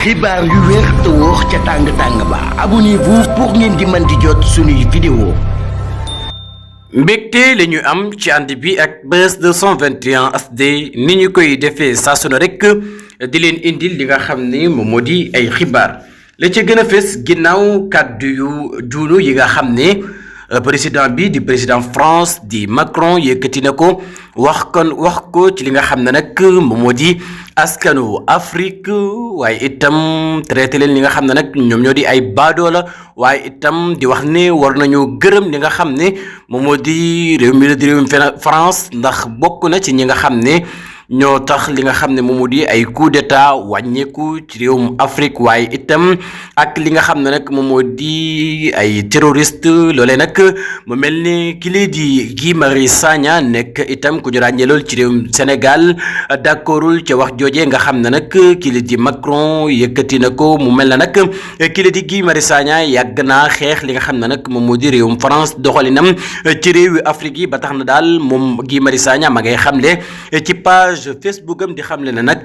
xibaar yu wér te wóor ca tàng ba abonnez-vous pour ngeen di mën di jot suñuy vidéo. mbégte la ñu am ci ànd bi ak Buzz 221 HD ni ñu koy defee saa su ne rek di leen indil li nga xam ne moom moo di ay xibaar la ca gën a fës ginnaaw kàddu yu juunu yi nga xam ne président bi di président France di Macron yëkkati na ko wax ko ci li nga xam ne nag moom moo di askanu Afrique waaye itam traité leen li nga xam ne nag ñoom ñoo di ay baadoola waaye itam di wax ne war nañu gërëm li nga xam ne moom moo di réew mi la di réewum France ndax bokk na ci ñi nga xam ne ñoo tax li nga xam ne moom moo di ay coup d'état wàññeeku ci réewum Afrique waaye itam ak li nga xam ne nag moom moo di ay terroriste loolee nag mu mel ni ki lay di Guy Marius Sagna nekk itam ku ñu ràññee lool ci réewum Sénégal d'accordul ca wax jooje nga xam ne nag ki lay di Macron yëkkati na ko mu mel na nag ki lay di Guy Marius Sagna yàgg naa xeex li nga xam ne nag moom moo di réewum France doxalinam ci réewi Afrique yi ba tax na daal moom Guy Marius Sagna ma ngay xamle ci page Facebook am di xamle ne nag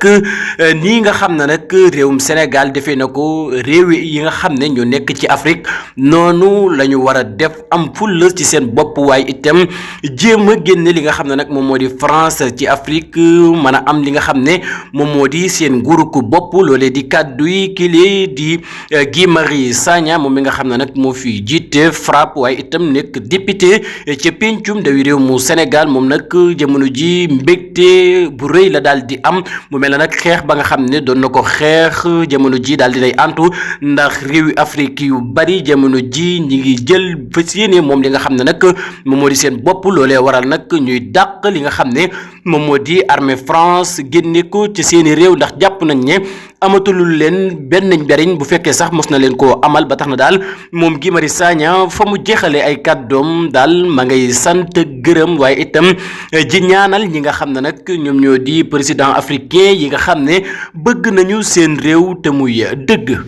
nii nga xam ne nag réewum Sénégal defee na ko réew yi nga xam ne ñoo nekk ci Afrique noonu la ñu war a def am fulla ci seen bopp waaye itam jéem a génne li nga xam ne nag moom moo di France ci Afrique mën a am li nga xam ne moom moo di seen nguuru ko bopp loolee di kàddu yi kii di Guy Marius Sagna moom mi nga xam ne nag moo fi jiite FRAPP waaye itam nekk député ca pencum ndawi réew mu Sénégal moom nag jamono ji mbégte bu rëy la daal di am mu mel na nag xeex ba nga xam ne doon na ko xeex jamono ji daal di day antu ndax réewi Afrique yu bari jamono ji ñi ngi jël fas yéene moom li nga xam ne nag moom moo di seen bopp loolee waral nag ñuy dàq li nga xam ne moom moo di armée France génne ko ci seeni réew ndax jàpp nañ ne amatulul leen benn njariñ bu fekkee sax mos na leen koo amal ba tax na daal moom Guy Marius Sagna fa mu jeexale ay kàddoom daal ma ngay sant gërëm waaye itam ji ñaanal ñi nga xam ne nag ñoom ñoo di président africain yi nga xam ne bëgg nañu seen réew te muy dëgg